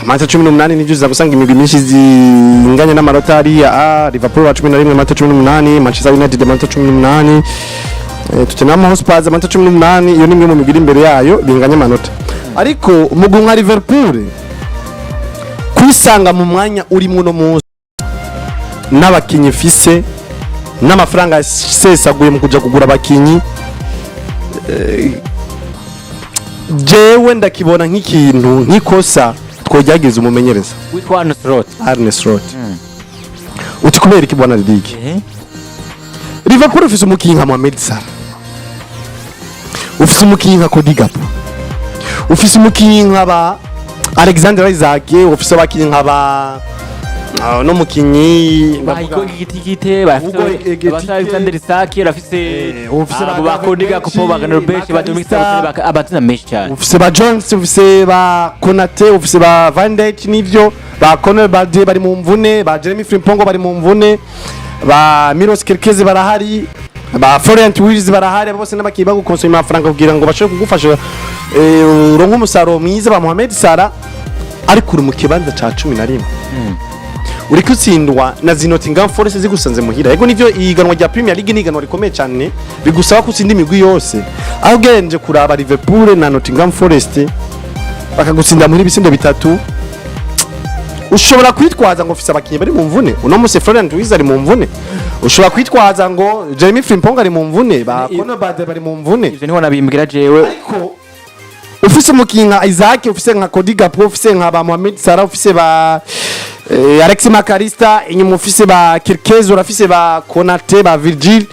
Amanota 18 nivyo uza gusanga imigwi myinshi zinganya n'amanota hariya. Liverpool wa 11, amanota 18, Manchester United amanota 18, Tottenham Hotspur amanota 18. Iyo ni imwe mu migwi iri imbere yayo binganya amanota. Ariko umugwi nka Liverpool kwisanga mu mwanya urimo uno munsi n'abakinyi ifise n'amafaranga yasesaguye mu kuja kugura abakinyi, jewe ndakibona nk'ikintu nk'ikosa twogerageza umumenyereza witwa Arne Slot. Arne Slot. Uti kubera iki, bwana Lidiki? Liverpool ufise umukinyi nka Mohamed Salah, ufise umukinyi nka Cody Gakpo, ufise umukinyi nka ba Alexander Isak, ufise abakinyi nka ba no mukinyi Ba Hugo Ekitike, Hugo Ekitike. bafise Alexander Isak, bafise Ufise ba abo ba Cody Gakpo, ba Gravenberch, ba Dominic Mac Allister. Abatsinda menshi cyane. Ufise ba Jones, ufise ba Konate, ufise ba Van Dijk, nivyo ba Conor Balde bari mu mvune, ba Jeremy Frimpong bari mu mvune, ba Milos Kerkez barahari, ba Florian Wirtz barahari. Abo bose n'abakinnyi bagukonsoma amafaranga kugira ngo bashobore kugufasha uronke umusaruro mwiza, ba Mohamed Salah. Ariko uri mu kibanza ca 11, uriko utsindwa na zi Nottingham Forest zigusanze muhira. Yego nivyo, ihiganwa rya Premier League ni ihiganwa rikomeye cyane, bigusaba ko utsinda imigwi yose. Aho ugereranije kuraba Liverpool na Nottingham Forest bakagutsinda muhira ibitsindo bitatu, ushobora kwitwaza ngo ufise abakinyi bari mu mvune. Uno munsi Florian Wirtz ari mu mvune, ushobora kwitwaza ngo Jeremy Frimpong ari mu mvune, ba Conor Balde bari mu mvune. Ivyo niho nabimbwira jewe. Ariko ufise umukinyi nka Isak, ufise nka Cody Gakpo, ufise nka ba Mohamed Salah, ufise ba Alex Mac Allister inyuma, ufise ba Kerkez, urafise ba Konate, ba Virgil,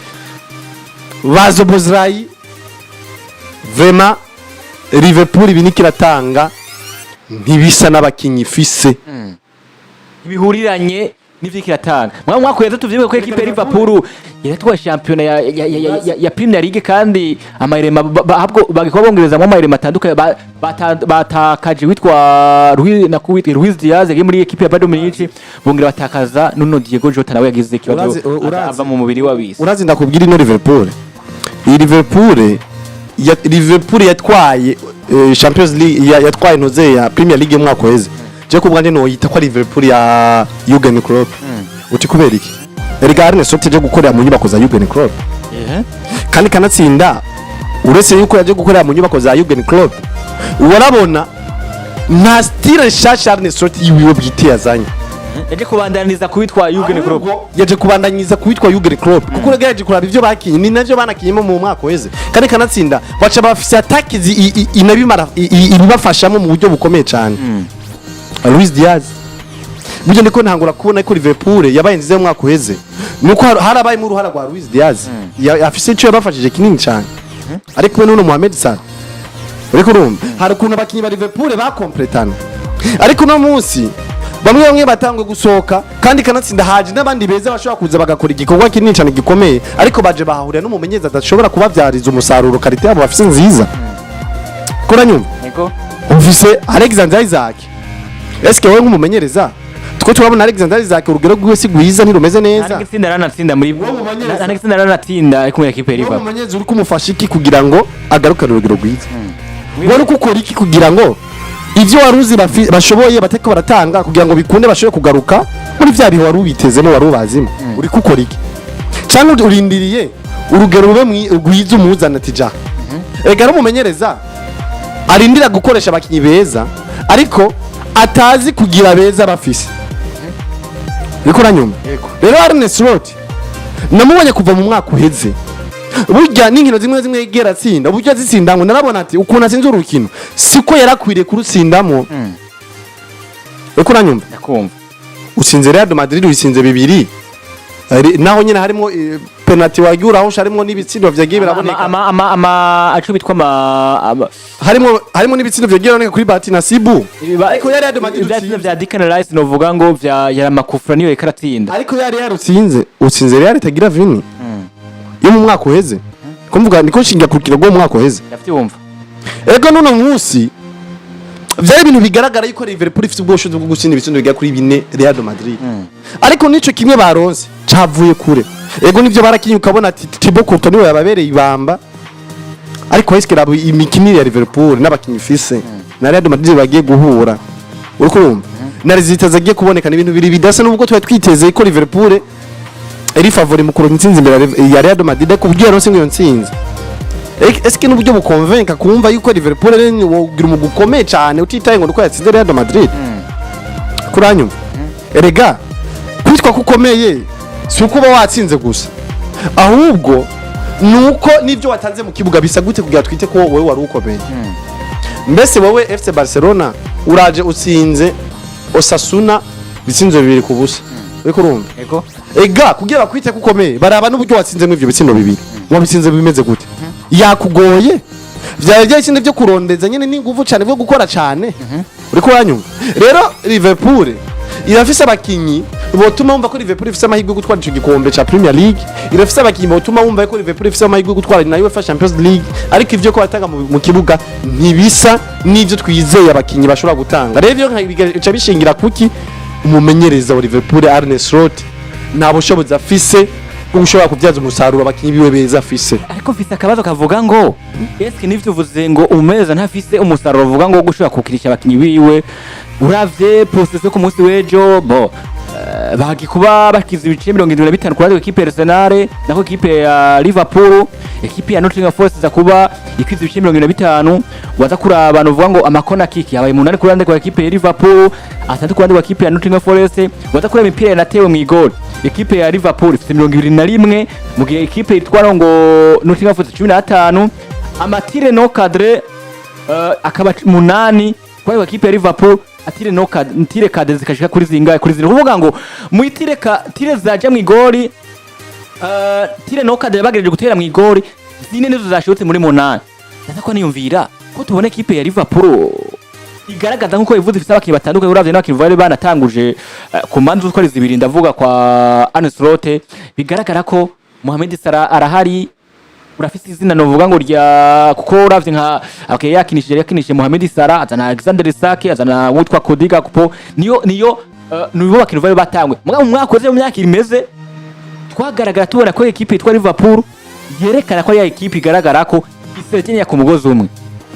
ba Szoboszlai, vraiment Liverpool ibi nikiratanga ntibisa n'abakinyi ifise. Bihuriranye n'ivyo kiratanga. Mwa mwaka uheze tuvyibuke ko ekipe ya Liverpool iratwaye shampiyona ya Premier League, kandi amayirema ahubwo bagikuba bongerezamwo amayirema atandukanye. Batakaje witwa Luis na kuwitwa Luis Diaz yagiye muri ekipe ya Bayern Munich, bongera batakaza Nuno Diego Jota, nawe yagize ikibazo ava mu mubiri wabise. Urazi, ndakubwira, ino Liverpool, iyi Liverpool ya Liverpool yatwaye Champions League, yatwaye ntuze ya Premier League umwaka uheze, je ku bwanjye noyita ko ari Liverpool ya Jurgen Klopp. Uti kubera iki? Erega Arne Slot yaje gukorera mu nyubako za Jurgen Klopp. Kandi kanatsinda, uretse yuko yaje gukorera mu nyubako za Jurgen Klopp, warabona nta style nshasha Arne Slot yiwiwe bwite yazanye. Yaje kubandaniza kuwitwa Jurgen Klopp. Yaje kubandanyiriza kuwitwa Jurgen Klopp, kuko ugerageje kuraba ivyo bakinye ni navyo banakinyemo mu mwaka uheze. Kandi kanatsinda baca bafise attaque inabimara ibibafashamo mu buryo bukomeye cyane. Luis Diaz, buryo ndiko ntangura kubona ko Liverpool yabaye nziza mu mwaka uheze nuko harabayemo uruhara rwa Luis Diaz. Afise ico yabafashije kinini cyane, ariko we n'uno Mohamed Salah, uriko urumva hari ukuntu abakinyi ba Liverpool bakompletana. Ariko uno munsi bamwe bamwe batangwe gusohoka, kandi kanatsinda haje n'abandi beza bashobora kuza bagakora igikorwa kinini cyane gikomeye, ariko baje bahahurira n'umumenyereza adashobora kubavyariza umusaruro qualité yabo bafise nziza. Kuranyumva? Yego. Ufise Alexander Isak, eske wowe nk'umumenyereza two turabona Alexander Isak urugero rwiwe si rwiza, ntirumeze neza. Nta gitsinda aranatsinda muri Uwo mumenyereza. Nta gitsinda aranatsinda ari kumwe na ekipe ya Wowe Liverpool. umumenyereza uri kumufasha iki kugira ngo agarukane urugero rwiza? Wari ukora iki kugira ngo ivyo wari uzi bashoboye batariko baratanga, kugira ngo bikunde bashobore kugaruka muri vya bihe wari ubitezemo, wari ubazimo? Uri gukora iki? Cyangwa urindiriye urugero rube rwiza umuzana ati ja? Erega ari umumenyereza arindira gukoresha abakinyi beza, ariko atazi kugira beza bafise. Uriko uranyumva? Yego. Rero Arne Slot namubonye kuva mu mwaka uheze, burya n'inkino zimwe zimwe yigera atsinda, uburyo azitsinda ngo narabona ati ukuntu atsinze urukino siko yarakwiriye kurutsindamo. Uriko uranyumva? Ndakumva. Utsinze Real Madrid, uyitsinze bibiri. Naho nyine harimo penalty wagiye urahusha, harimo n'ibitsindo vyagiye biraboneka. Ama aco bitwa ama Harimo n'ibitsindo vyagiye biraboneka kuri Bati na Sibu, ariko yari Real Madrid ivyatsinda utsinze. vya Declan Rice, novuga ngo vya yari amakufra niyo yariko aratsinda. Ariko yari yarutsinze, utsinze Real itagira Vini yo mu mwaka uheze. Ko mvuga niko nshingira ku rukino rwo mu mwaka uheze. Ndavyumva. Ego, nuno munsi vyari ibintu bigaragara yuko Liverpool ifite ubwoshobozi bwo gutsinda ibitsindo bigera kuri bine Real Madrid, ariko nico kimwe baronse cavuye kure. Ego nivyo, barakinye ukabona ati Thibaut Courtois niwe yababereye ibamba, ariko eske rabo imikinire ya Liverpool n'abakinyi ifise na Real Madrid bagiye guhura. Uriko urumva na résultats zagiye kuboneka, ni ibintu bibiri bidasa, nubwo twari twiteze ko Liverpool iri favori mu kuronka intsinzi imbere ya Real Madrid, ku buryo yaronse iyo ntsinzi. Est-ce que n'uburyo bukonvenka kumva yuko Liverpool ari wogira umugwi ukomeye cyane, utitaye ngo nuko yatsinze Real Madrid? Kuranyumva erega, kwitwa ko ukomeye si uko uba watsinze gusa, ahubwo ni uko n'ibyo watanze mu kibuga bisa gute kugira twite ko wowe wari ukomeye. Mbese wowe FC Barcelona uraje utsinze Osasuna ibitsindo 2-0, uriko urumva? Ego. Ega kugira bakwite ko ukomeye, baraba n'uburyo watsinzemo ivyo bitsindo bibiri. Wabitsinze bimeze gute? Yakugoye? Vyari bya bitsindo byo kurondeza nyene n'inguvu cyane, byo gukora cyane. Uriko uranyumva? Rero Liverpool irafise abakinyi botuma wumva ko Liverpool ifise amahirwe yo gutwara ico gikombe ca Premier League, irafise abakinyi botuma wumva ko Liverpool ifise amahirwe yo gutwara na UEFA Champions League, ariko ivyo ko batanga mu kibuga ntibisa n'ivyo twizeye abakinyi bashobora gutanga. Rero ivyo bigaca bishingira kuki? Umumenyereza wa Liverpool, Arne Slot, nta bushobozi afise bwo gushobora kubyaza umusaruro abakinyi biwe beza afise. Ariko mfise akabazo kavuga ngo eske nivyo uvuze ngo umumenyereza ntafise umusaruro uvuga ngo gushobora kukirisha abakinyi biwe? Uravye possession ku munsi w'ejo, bo bagi kuba bakize ibice 75 kuri équipe Arsenal, nako équipe ya Liverpool, équipe ya Nottingham Forest iza kuba ikize ibice 75. Waza kuraba nuvuga ngo ama corner kick yabaye 8 ku ruhande rwa équipe ya Liverpool, 6 ku ruhande rwa équipe ya Nottingham Forest. Waza kuraba imipira yanatewe mu igol, équipe ya Liverpool ifite 21, mu gihe équipe yitwara ngo Nottingham Forest 15. Ama tirs non cadrés akaba 8 kuri équipe ya Liverpool, a tirs non cadrés, tirs cadrés zikashika kuri zingahe? Kuri zine. Kuvuga ngo mu tirs ka tirs zaje mu igori, tirs non cadrés bagerageje gutera mu igori, zine nizo zashotse muri 8. Ndaza ko niyumvira ko tubona équipe ya Liverpool igaragaza nkuko ivuze ifite abakinnyi batandukanye. Uravye n'abakinnyi bari banatanguje ku manzu uko ari zibiri, ndavuga kwa Arne Slot, bigaragara ko Mohamed Salah arahari, urafise izina novuga ngo rya, kuko uravye nka okay, yakinishije Mohamed Salah, azana Alexander Isak, azana witwa Cody Gakpo, niyo nibo bakintu bari batangwe. Mugabo mu mwaka uze, mu myaka imeze twagaragara tubona ko équipe yitwa Liverpool yerekana ko ari ya équipe igaragara ko iserekenya ku mugozi umwe.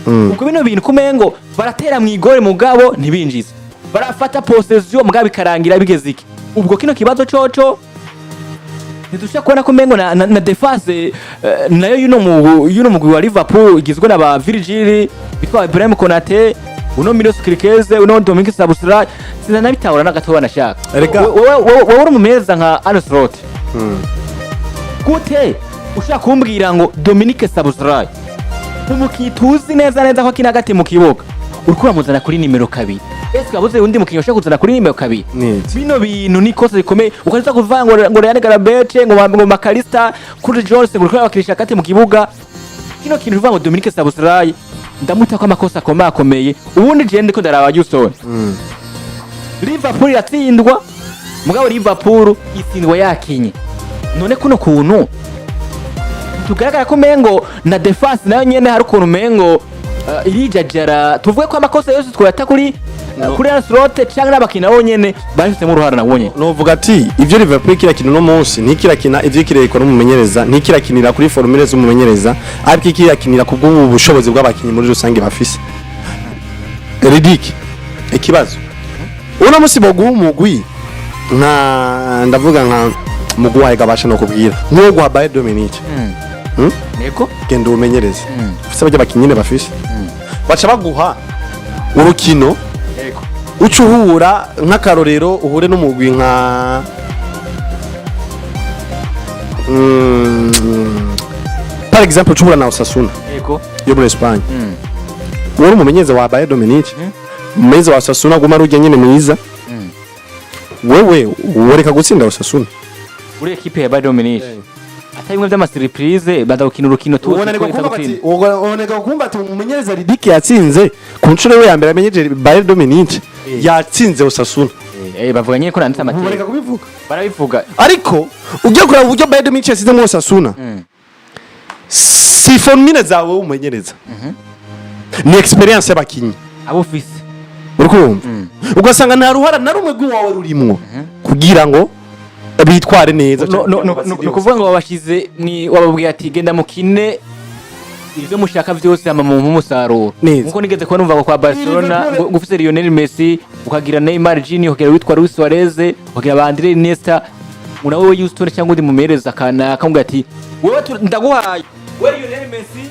Ubwo bino bintu kumengo baratera mu igore mugabo ntibinjize, barafata possession mugabo bikarangira bigeze iki? Ubwo kino kibazo coco ntidushobora kubona ko umengo na défense nayo y'uno mugwi wa Liverpool igizwe na ba Virgil, bitwa Ibrahim Konate, uno Milos Kerkez, uno Dominic Szoboszlai, sinanabitahura na gato banashaka. Erega- Wowe uri umumeza nka Arne Slot, gute ushaka kumbwira ngo Dominic Szoboszlai, umukinyi tuzi neza neza ko akina hagati mu kibuga, uriko uramuzana kuri nimero 2? Ese wabuze undi mukinyi ushaka kuzana kuri nimero 2? Niki? Bino bintu ni ikosa rikomeye, ukaza kuvuga ngo Ryan Gravenberch, ngo Mac Allister, Curtis Jones, ngo uriko urabakinisha hagati mu kibuga. Kino kintu uvuga ngo Dominic Szoboszlai, ndamuta ko amakosa akomeye akomeye. Ubundi je ndiko ndaraba Houston, Liverpool iratsindwa, mugabo Liverpool itsindwa yakinye. None kuno kuntu tugaragara ko mengo na défense nayo nyene hari ukuntu mengo irijajara, tuvuge ko amakosa yose twoyata kuri Arne Slot canke n'abakina bo nyene babifitemo uruhara nabo nyene? Novuga ati ivyo Liverpool kirakina uno munsi ntikirakina ivyo kirekwa n'umumenyereza, ntikirakinira kuri formule z'umumenyereza, ariko ikirakinira ku bw'ubu bushobozi bw'abakinyi muri rusange bafise. Ridic, ikibazo uno munsi boguha umugwi nka, ndavuga nka mugwi wawe gabasha no kubwira nk'uwo guha Bayern Munich. Yego. Genda umenyereze, ufise abarya abakinyi nyene bafise, baca baguha urukino, Yego. uca uhura nk'akarorero uhure n'umugwi nka par exemple uca uhura na Osasuna Yego. yo muri Espagne. Wowe umumenyereza wa Bayern Munich, umumenyereza wa Osasuna guma ari urya nyene mwiza, wewe woreka gutsinda Osasuna? Uri équipe ya Bayern Munich, atari bimwe vy'ama surprise, baza gukina urukino tuzi ko iza gutsinda. Uboneka kumva ati umumenyereza Ridike yatsinze ku nshuro ye ya mbere amenyeje Bayern Munich, yatsinze Osasuna. Bavuga nyene ko nanditse Uboneka amateka. kubivuga. Barabivuga. Ariko ugiye kuraba uburyo Bayern Munich yasizemo Osasuna, si formule zawe umumenyereza, ni expérience y'abakinyi abo ufise. Uri kumva, ugasanga nta ruhara na rumwe rw'iwawe rurimwo kugira ngo bitware neza. No, no, no, no, ni ukuvuga ngo wabashize wababwiye ati genda mukine. Ivyo mushaka vyose ama mu umusaruro. Neza. Nkuko nigeze kuba numva ngo kwa Barcelona Liverpool- ngo ufise Lionel Messi, ukagira Neymar Junior, ukagira witwa Luis Suarez, ukagira ba Andre Iniesta, una wewe Houston cyangwa undi mumereza kanaka ngo ati wewe ndaguhaye wewe Lionel Messi,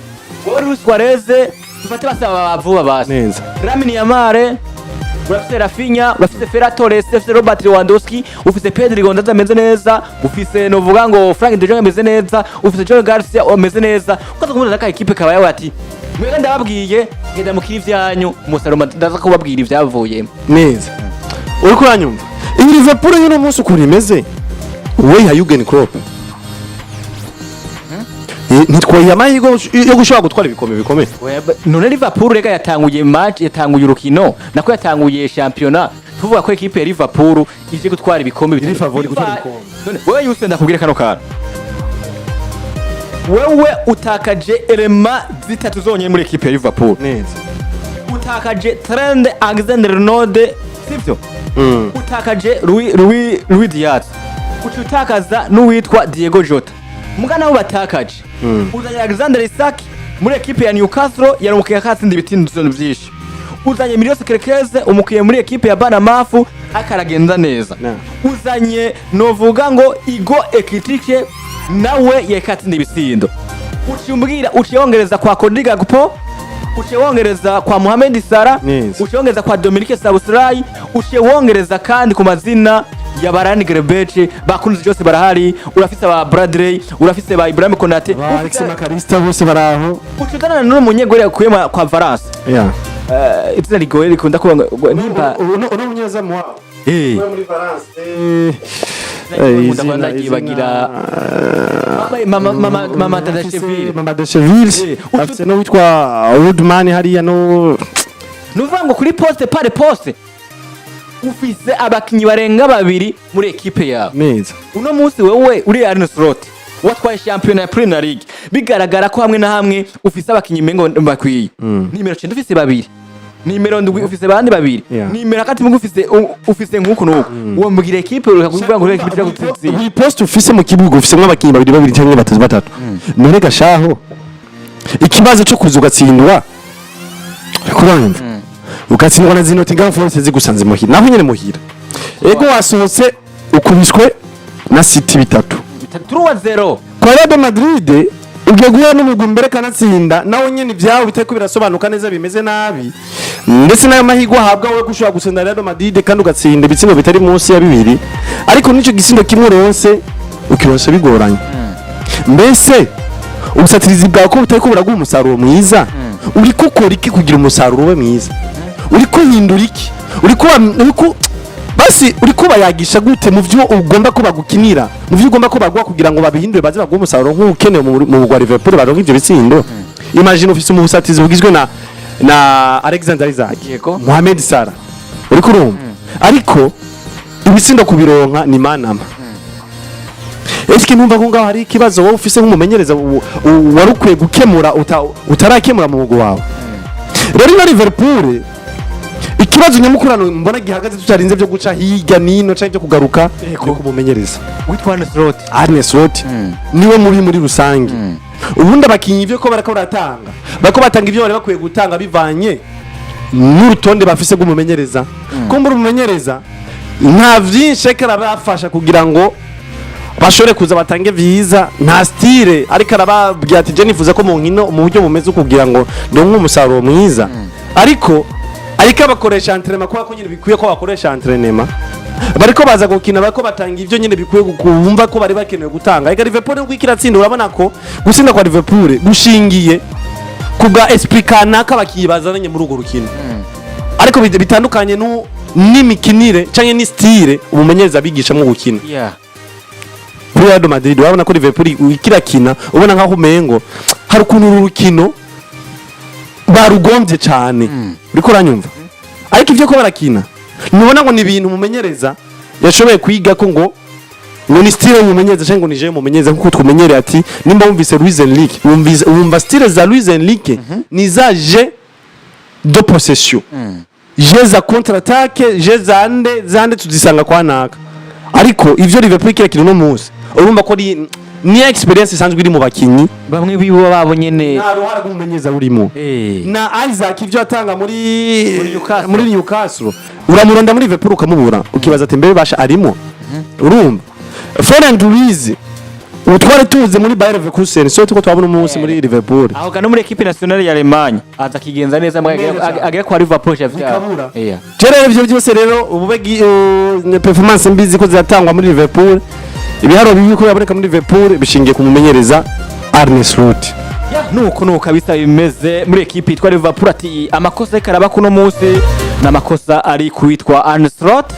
wewe Luis Suarez, dufate basaba vuba basi. Neza. Lamine Yamal, urafise Raphinha, urafise Ferran Torres, urafise Robert Lewandowski, ufise Pedri Gonzalez ameze neza, ufise novuga ngo Frank de Jong ameze neza, ufise Joan Garcia ameze neza. Ukaza kumubona ka ekipe kaba yawe ati mwebwe ndababwiye genda mukiri ivyanyu, umusaruro ndaza kubabwira ivyavuyemo. Neza, uriko uranyumva? Iyi Liverpool y'uno munsi ukuntu imeze, we ya Jurgen Klopp, ntitwoyiha amahirwe yo gushobora gutwara ibikombe bikomeye. None Liverpool rega yatanguye match, yatanguye urukino, nako yatanguye championnat tuvuga ko ekipe ya Liverpool ije gutwara ibikombe. Iri favori gutwara ibikombe. None wewe yuse ndakubwira kano kantu, wewe utakaje éléments zitatu zonyine muri ekipe ya Liverpool. Neza. Utakaje Trent Alexander-Arnold, sivyo? Utakaje Luis Diaz, uca utakaza n'uwitwa Diego Jota. Muga nabo batakaje, uzanye Alexander Isak muri ekipe ya Newcastle, yaramukiye akatsinda ibitsindo vyinshi. Uzanye Milos Kerkez, umukiye muri ekipe ya Bournemouth, akaragenda neza. Uzanye novuga ngo Hugo Ekitike, nawe yakatsinda ibitsindo. Uciye umbwira, uciye wongereza kwa Cody Gakpo, uciye wongereza kwa Mohamed Salah, Neza. uciye wongereza kwa Dominique Szoboszlai, uciye wongereza kandi ku mazina ya Ryan Gravenberch, bakunze byose barahari. Urafise ba Bradley, urafise ba Ibrahim Konate, ba Alex Mac Allister bose baraho. Uciye uzanana n'uno munyegori yakuye kwa Valence. Izina rigoye rikunda kuba nimba Uno munyezamu wabo muri Valence. Nkunda kuba ndagibagira mama mama mama Tadasheville. Mama Dasheville. Afise n'uwitwa Woodman hariya no. Nuvuga ngo kuri poste par poste ufise abakinyi barenga babiri muri ekipe yawe. Neza. Uno munsi wewe uri Arne Slot watwaye shampiyona ya Premier League, bigaragara ko hamwe na hamwe ufise abakinyi mengo bakwiye. Nimero 9 ufise babiri, nimero 7 ufise bandi babiri, nimero hagati mu ufise nkuku nuku, uwo mbwira ekipe urakuvuga ngo ekipe ija gutsinda. Buri poste ufise mu kibuga ufisemwo abakinyi babiri babiri cyangwa batatu batatu. None gashaho ikibazo cyo kuza ugatsindwa, uriko uranyumva, ugatsindwa na Nottingham Forest zigusanze muhira, naho nyene muhira, ego wasohotse ukubiswe na City 3. 3-0. Kwa Real Madrid ugiye guhura n'umugwi mbere kanatsinda, nawe nyene ibyawe bitariko birasobanuka neza, bimeze nabi, ndetse n'ayo mahirwe ahabwa wowe gushobora gutsinda Real Madrid kandi ugatsinda ibitsindo bitari munsi ya bibiri, ariko n'ico gitsindo kimwe uronse ukironse bigoranye. Mbese ubusatirizi bwawe ko butariko buraguha umusaruro mwiza, uriko ukora iki kugira umusaruro ube mwiza? Uriko uhindura iki? Uriko basi uriko bayagisha gute mu vyo ugomba ko bagukinira, mu vyo ugomba ko baguha kugira ngo babihindure baze baguhe umusaruro nk'ukenewe mu mugwa Liverpool, baronke ivyo bitsindo? Imagine ufise umusatirizi bugizwe na Alexander Isak, Mohamed Salah, uriko urumva, ariko ibitsindo kubironka ni manama. Eske ntumva ko ngaho hari ikibazo wowe ufise nk'umumenyereza wari ukwiye gukemura utarakemura mu mugwi wawe? Rero ino Liverpool, ikibazo nyamukuru hano mbona gihagaze, tutarinze byo guca hirya nino canke byo kugaruka, ni kumumenyereza. Witwa Arne Slot. Arne Slot niwe mubi muri rusange. Ubundi abakinyi ivyo ko barako baratanga, barako batanga ivyo bari bakwiye gutanga bivanye n'urutonde bafise rw'umumenyereza. Kumbura umumenyereza nta vyinshi ariko arabafasha kugira ngo bashobore kuza batange vyiza, nta style ariko arababwira ati je nifuza ko mu nkino mu buryo bumeze kugira ngo ndonke umusaruro mwiza, ariko abakoresha entraînement kubera ko nyine bikwiye ko bakoresha entraînement. Bariko baza gukina, bariko batanga ivyo nyine bikwiye kumva ko bari bakenewe gutanga. Ariko Liverpool nubwo ikiratsinda, urabona ko gutsinda kwa Liverpool gushingiye ku bwa esprit kanaka abakinyi bazananye muri urwo rukino, ariko bitandukanye n'imikinire canke ni style umumenyereza abigishamwo gukina. Kuri Real Madrid urabona ko Liverpool ikirakina ubona nkaho umengo hari ukuntu uru rukino barugombye cyane, uriko uranyumva? Ariko ivyo ko barakina ntubona ngo ni ibintu umumenyereza yashoboye kwiga ko ngo ni style y'umumenyereza cyangwa ngo ni je umumenyereza, nkuko twumenyereye ati nimba wumvise Luis Enrique, wumvise wumva style za Luis Enrique ni za jeu de possession, jeu za contre attaque, jeu za nde za nde tuzisanga kwa naka. Ariko ivyo Liverpool kirakina uno munsi urumva ko ari Ni experience isanzwe iri mu bakinyi. Bamwe bibo babo nyene. Nta ruhara rw'umumenyereza rurimo. Na Isak, ivyo atanga muri Newcastle. Muri Newcastle, uramuronda muri Liverpool ukamubura, ukibaza ati: "Mbe basha arimo?" Urumva Florian Wirtz utware tuze muri Bayer Leverkusen, so tuko twabona umunsi muri Liverpool. Aho gano muri équipe nationale ya Allemagne aza akigenza neza mbwa. Neza cyane. Agera kwa Liverpool chef. Bikabura. Yeah. Rero ivyo byose rero ubube performance mbi ziko ziratangwa muri Liverpool, ibiharo bibi ko yaboneka muri Liverpool bishingiye ku mumenyereza Arne Slot. Nuko kabisa bimeze muri ekipe yitwa Liverpool, ati amakosa ariko araba kuno munsi ni amakosa ari kuwitwa Arne Slot.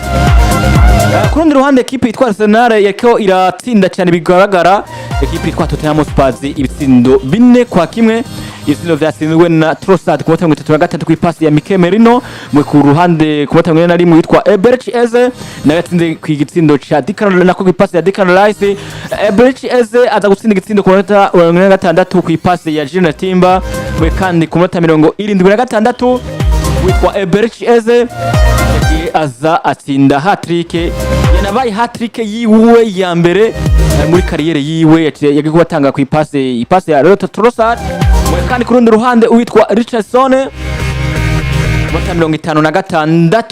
Ku rundi ruhande, ekipe yitwa Arsenal yariko iratsinda cyane bigaragara ekipe yitwa Tottenham Hotspur ibitsindo 4-1. Ibitsindo vyatsinzwe na Trossard ku minota 33 ku ipasi ya Mikel Merino. Mwe ku ruhande, ku minota 41, witwa Eberechi Eze nawe yatsinze ku gitsindo ca Declan, nako ku ipasi ya Declan Rice. Eberechi Eze aza gutsinda igitsindo ku minota 46 ku ipasi ya Jurrien Timber. Mwe kandi ku minota 76, witwa Eberechi Eze yagiye aza atsinda hat-trick, yanabaye hat-trick yiwe ya mbere muri carrière yiwe. Yagiye kubatanga ku ipasi ya Leandro Trossard. Mwe kandi ku rundi ruhande, uwitwa Richardson, minota 56.